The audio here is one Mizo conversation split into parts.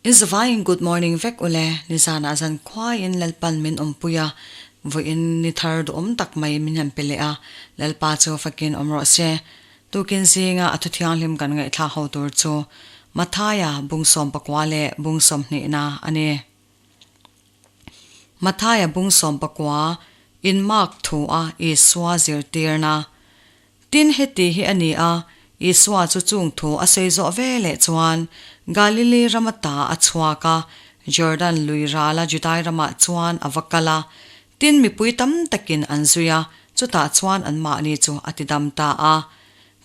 In zavaiin good morning vek ule, nizanah zan khuaiin Lalpan min awmpui a, vawiin ni thar duhawm tak mai min han pe leh a, Lalpa chu fakin awm rawh se. Tukin zinga a thuthianghlim kan ngaihthlak ho tur chu Mathaia bung sawmpakua leh bung sawmhnihna a ni. Mathaia bung sawmpakua in mark thu a Isua zirtirna. Tin, heti hi a ni a, Isua chu chung thu a sawi zawh ve leh chuan Galili rama ta a chhuak a, Jordan lui rala Judai ramah chuan a va kal a. Tin, mipui tam takin an zui a, chutah chuan anmahni chu a tidam ta a.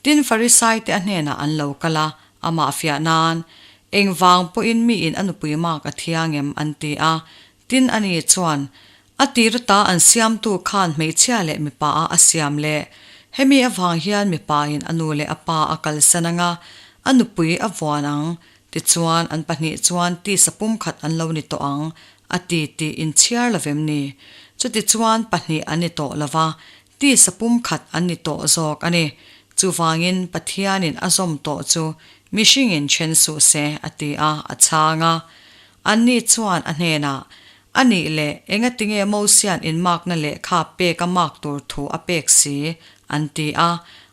Tin, Farisaite a hnenah an lo kal a, amah fiah nan, Engvang pawhin miin a nupui mak a thiang em? an ti a. Tin, ani chuan, A tir ata an siamtu khan hmeichhia leh mipa a a siam leh. Hemi avang hian mipain a nu leh a pa a kalsan ang a, a nupui a vuan ang. Tichuan, an pahnih chuan tisa pumkhat an lo ni tawh ang, a ti tih inchhiar lovem ni? Chutichuan, pahnih an ni tawh lova, tisa pumkhat an ni tawh zawk a ni. Chuvangin, Pathianin a zawm tawh chu mihringin then suh se, a ti a, a chhang a. Anni chuan a hnenah, A nih leh, engatinge Mosia'n inmakna lehkha pek a mak tur thu a pek si? an ti a.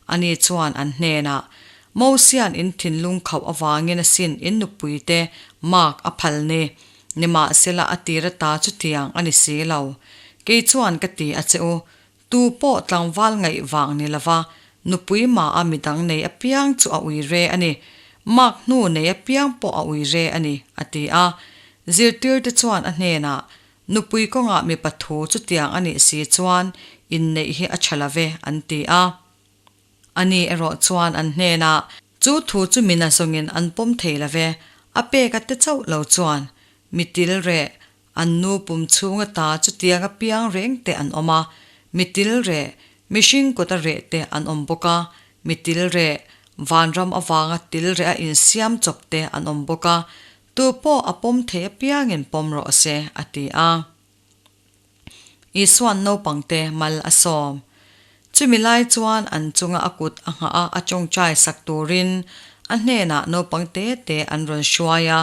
Ani chuan an hnenah, Mosia'n in thinlung khauh avangin asin in nupuite mak a phal ni. Nimahsela a tir ata chutiang a ni si lo. Kei chuan ka ti a che u, tu pawh tlangval ngaih vang ni lova nupui maha midang nei apiang chu a ui re a ni. Mak hnu nei apiang pawh a ui re a ni, a ti a. Zirtirte chuan a hnenah, Nupui kawngah mipa thu chutiang a nih si chuan inneih hi a tha lo ve, an ti a. Ani erawh chuan an hnenah, Chu thu chu mina zawngin an pawm thei lo ve, a pek a te chauh lo chuan mi til reh, an nu pum chhunga ta chutiang apiang reng te an awm a, mi til reh, mihring kut a reh te an awm bawk a, mi til reh, vanram avanga til reh a insiam chawp te an awm bawk a, tu pawh a pawm thei apiangin pawm rawh se, a ti a. Isua'n naupangte mal a sawm. Chumi lai chuan an chunga a kut a nghah a, a tawngtai sak turin a hnenah naupang te te an rawn hruai a.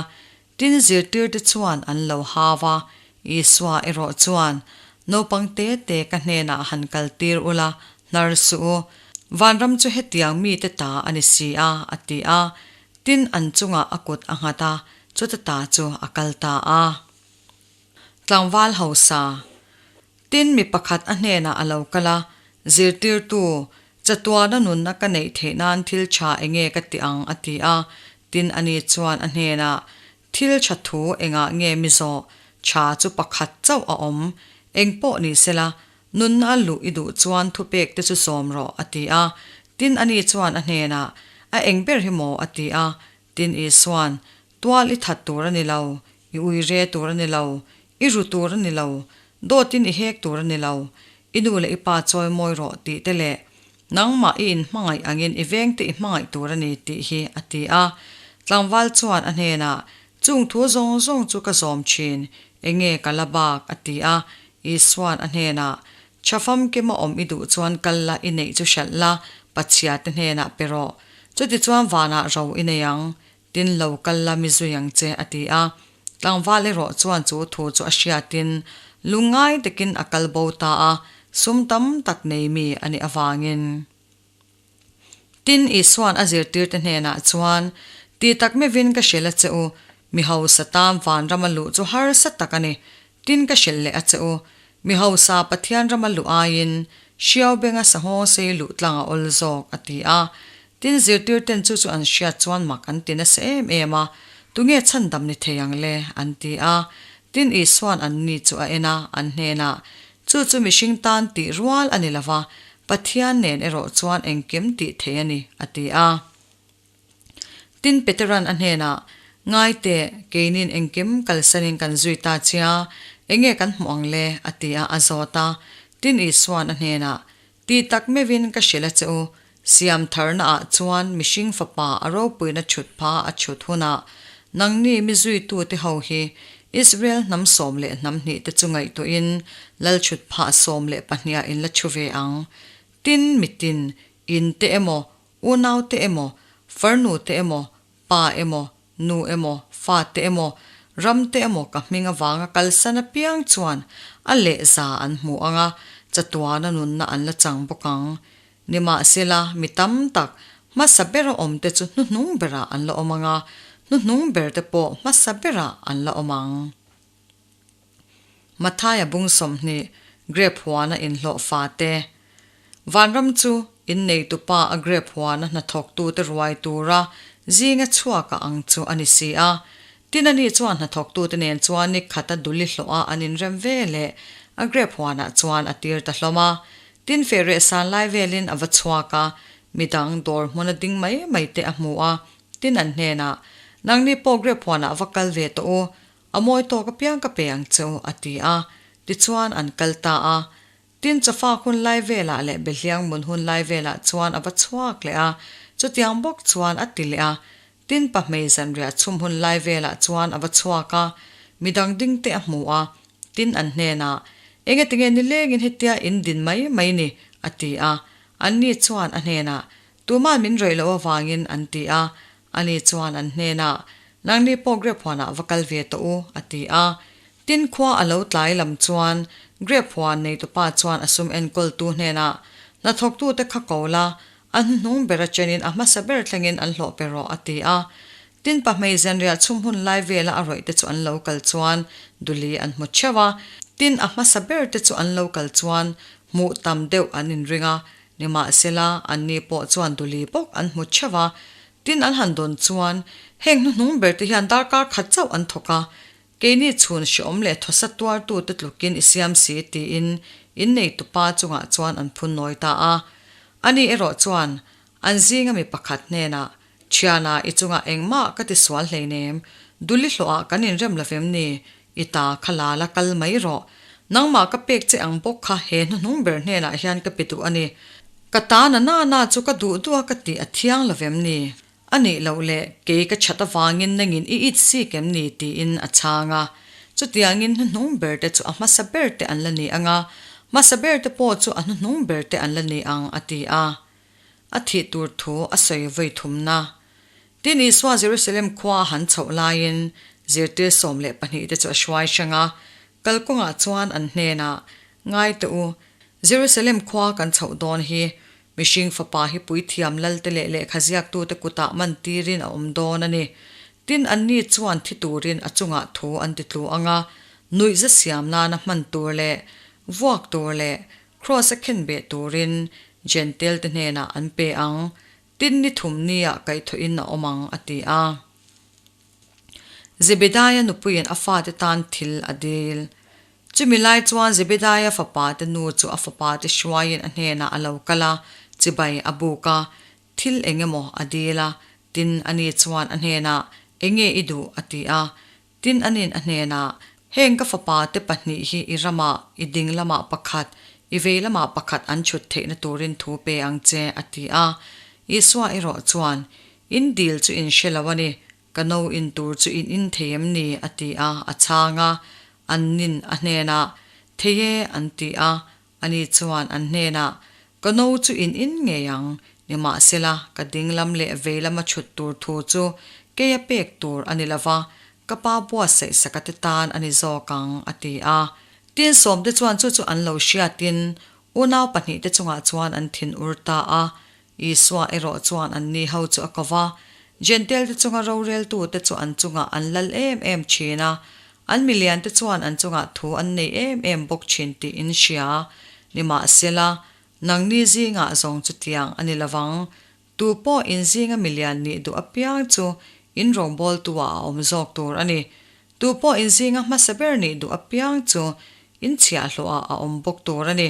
Tin, zirtirte chuan an lo hau a, Isua erawh chuan, Naupang te te ka hnenah han kaltir ula, hnar suh u. Vanram chu hetiang mite ta a ni si a, a ti a. Tin, an chungah a kut a nghat a, chuta ta chu a kal ta a. Tlangval hausa. Tin, mi pakhat a hnenah a lo kal a, Zirtirtu, chatuana nunna ka neih theih nan thil tha enge ka ti ang? a ti a. Tin, ani chuan a hnenah, Thil tha thu engah nge mi zawh? Tha chu pakhat chauh a awm. Eng pawh ni sela, nunna a luh i duh chuan thupek te chu zawm rawh, a ti a. Tin, ani chuan a hnenah, A eng ber hi maw? a ti a. Tin, Isua'n, Tual i that tur a ni lo, i ui re tur a ni lo, i ru tur a ni lo, dawtin i hek tur a ni lo, i nu leh i pa chawi mawi rawh tih te leh nangmah i inhmangaih angin i vengte i hmangaih tur a ni tih hi a ti a. Tlangval chuan a hnenah, Chung thu zawng zawng chu ka zawm thin, enge ka la bak? a ti a. Isua'n a hnenah, Tha famkima awm i duh chuan kal la, i neih chu hralh la, Pathiate hnenah pe rawh. Chutichuan vanah ro i nei ang. Tin lo kal la mi zui ang che, a ti a. Tlangval erawh chuan chu thu chu a hriatin lungngai takin a kal bo ta a, sum tam tak nei mi a nih avangin. Tin, Isua'n a zirtirte hnenah chuan, Ti tak mevin ka hrilh a che u, mi hausa tan vanrama luh chu harsa tak a ni. Tin ka hrilh leh a che u, mi hausa Pathian rama luh aiin hriau benga sahawng sei luh tlang a awl zawk, a ti a. Tin zirtirten chu chu an hriat chuan mak an ti nasa em em a, Tunge chhandam ni thei ang le? an ti a. Tin Isua'n anni chu a en a, an hnenah, Chu chu mihring tan tih rual a ni lo va, Pathian nen erawh chuan engkim tih thei a ni, a ti a. Tin Petera'n a hnenah, Ngai teh, keinin engkim kalsanin kan zui ta chia, enge kan hmuh ang le? a ti a, a zawt a. Tin Isua'n a hnenah, Ti tak meuhin ka hrilh a che u, siam tharnaah chuan mihring fapa a ropuina chhut pha a chhut hunah nangni mi zuitute ho hi Israel hnam 12 te chu ngaihtuahin lal chhut phah 12ah in la chhu ve ang. Tin, mitin, in te emaw, Unau te emaw, farnu te emaw, pa emaw, nu emaw, fa te emaw, Ram te emaw ka hming avanga kalsan apiang chuan a lehza an hmu ang a, chatuana nunna an la chang bawk ang. Nimahsela, mi tam tak, hmasa bera awmte chu hnuhnung berah an la awm ang a, hnuhnung berte pawh hmasa berah an la awm ang. Mathaia bung 20, Grep huana inhlawh fate. Vanram chu inneitupa a grep huana hnathawktute ruai tura zinga chhuaka ang chu a ni si a. Tin ani chuan hnathawktute nen chuan ni khata duli hlawha an inrem ve leh a grep huanah chuan a tir ta hlawm a. Tin fehreh san lai velin a va chhuak a, midang dawr hmuna ding mai mai te a hmu a. Tin an hnenah, Nangni pawh grep huanah va kal ve tawh u, A mawi tawk apiang ka pe ang che u, a ti a. Tichuan an kal ta a. Tin chawfak hun lai velah leh Behliang mun hun lai velah chuan a va chhuak leh a, chutiang bawk chuan a ti leh a. Tin pahmei zanriah chhum hun lai velah chuan a va chhuak a, midang ding te a hmu a. Tin an hnenah, Engatinge nilengin hetia in din mai mai ni? a ti a. Anni chuan a hnenah, Tuma'n min rawih loh avangin an ti a, ani chuan an hnenah, Nangni pawh grep huanah va kal ve tawh u, a ti a. Tin khua a lo tlai lam chuan grep huan neitupa chuan a sum enkawltu hnenah, Hnathawktute kha ko la, a hnuhnung ber aṭenin a hmasa ber thlengin an hlawh pe rawh, a ti a. Tin pahmei zanriah chhum hun lai vela a rawih te chu an lo kal chuan duli an hmu theuh a. Tin a hmasa ber te chu an lo kal chuan hmuh tam deuh an inring a, Nimahsela, anni pawh chuan duli bawk an hmu theuh a, tin an han dawn chuan heng hnuhnung ber te hian darkar khat chauh an thawk a, keini chhun hreawm leh thawsa tuartute tlukin i siam si tiin inneitupa chungah chuan an phun nawi ta a. Ani erawh chuan an zinga mi pakhat hnenah, Thiana, i chungah engmah ka ti sual hleinem, duli hlawhah kan inrem lo vem ni? I ta kha la la kal mai rawh. Nangmah ka pek che ang bawk kha he hnuhnung ber hnenah hian ka pe duh a ni. Ka ta na na na chu ka duh duh a ka tih a thiang lo vem ni? A nih loh leh kei ka that avangin nangin i it sik em ni? tiin a chhang a. Chutiangin hnuhnung ber te chu a hmasa ber te an la ni ang a, hmasa ber te pawh chu a hnuhnung ber te an la ni ang a ti a. A thih tur thu a sawi vawi thumna. Tin, Isua Jerusalem khua a han chhoh laiin zirtir 12 te chu a hruai hrang a, kalkawngah chuan an hnenah, Ngai teh u, Jerusalem khua kan chhoh dawn hi, mihring fapa hi puithiam lalte leh lehkha ziaktute kutah man tirin a awm dawn a ni. Tin, anni chuan thi turin a chungah thu an ti tlu ang a, nuihza siam nana hman tur leh vuak tur leh Kraws a khenbeh turin Jentail te hnenah an pe ang. Tin ni thum niah kaihthawhin a awm ang, a ti a. Zebedaia nupuiin a fate tan thil a dil. Chumi lai chuan Zebedaia fapate nu chu a fapate hruaiin a hnenah a lo kal a, chibai a buk a, thil eng emaw a dil a. Tin, ani chuan a hnenah, Enge i duh? a ti a. Tin, anin a hnenah, Heng ka fapate pahnih hi i ramah, i ding lamah pakhat, i vei lamah pakhat an chhut theihna turin thu pe ang che, a ti a. Isua erawh chuan, In dil chu in hre lo a ni, ka no in tur chu in in thei em ni? a ti a, a chhang a. Annin a hnenah, Thei e, an ti a. Ani chuan an hnenah, Ka no chu in in ngei ang, nimahsela ka ding lam leh vei lama chhut tur thu chu keia pek tur a ni lova, ka pa buatsaih saka te tan a ni zawk ang, a ti a. Tin sawmte chuan chu chu an lo hriatin unau pahnihte chungah chuan an thin ur ta a. Isua erawh chuan anni ho chu a ko va, Jentail-te chunga roreltute chu an chungah an lal em em thin a, an miliante chuan an chungah thu an nei em em bawk thin tih in hria. Nimahsela, nangni zingah zawng chutiang a ni lovang. Tu pawh in zinga milian nih duh apiang chu in rawngbawltu-ah a awm zawk tur a ni. Tu pawh in zinga hmasa ber nih duh apiang chu in chhiahhlawhah a awm bawk tur a ni.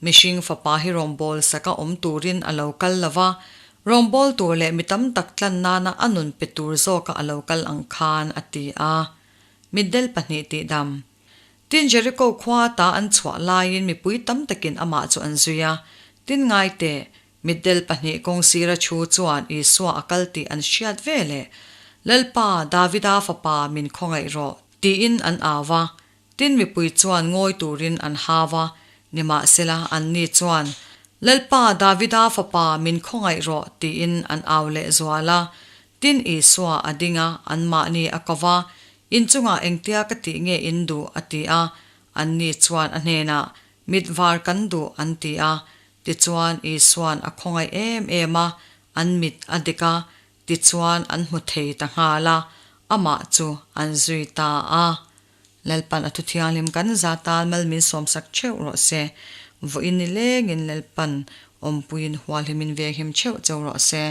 Mihring fapa hi rawngbâwl saka awm turin a lo kal lo va, rawngbâwl tur leh mi tam tak tlan nana a nun pe tur zawka a lo kal ang khan, a ti a. Mitdel pahnih tihdam. Tin, Jeriko khua ta an chhuah laiin mipui tam takin amah chu an zui a. Tin, ngai teh, mitdel pahnih kawng sira thu chuan Isua a kal tih an hriat ve leh, Lalpa, Davida fapa min khawngaih rawh, tiin an au va. Tin mipui chuan ngawi turin an hau a, nimahsela anni chuan, Lalpa Davida fapa min khawngaih rawh tiin an au leh zual a. Tin Isua a ding a, anmahni a ko va. In chungah engtia ka tih nge in duh? a ti a. Anni chuan a hnenah, Mit var kan duh, an ti a. Tichuan, Isua'n a khawngaih em em a, an mit a dik a, tichuan an hmu thei ta nghal a, amah chu an zui ta a. Lalpan a thuthianghlim kan za tan mal min sawmsak theuh rawh se. Vawiin ni lengin Lalpan awmpuiin hualhimin venghim theuh cheu rawh se.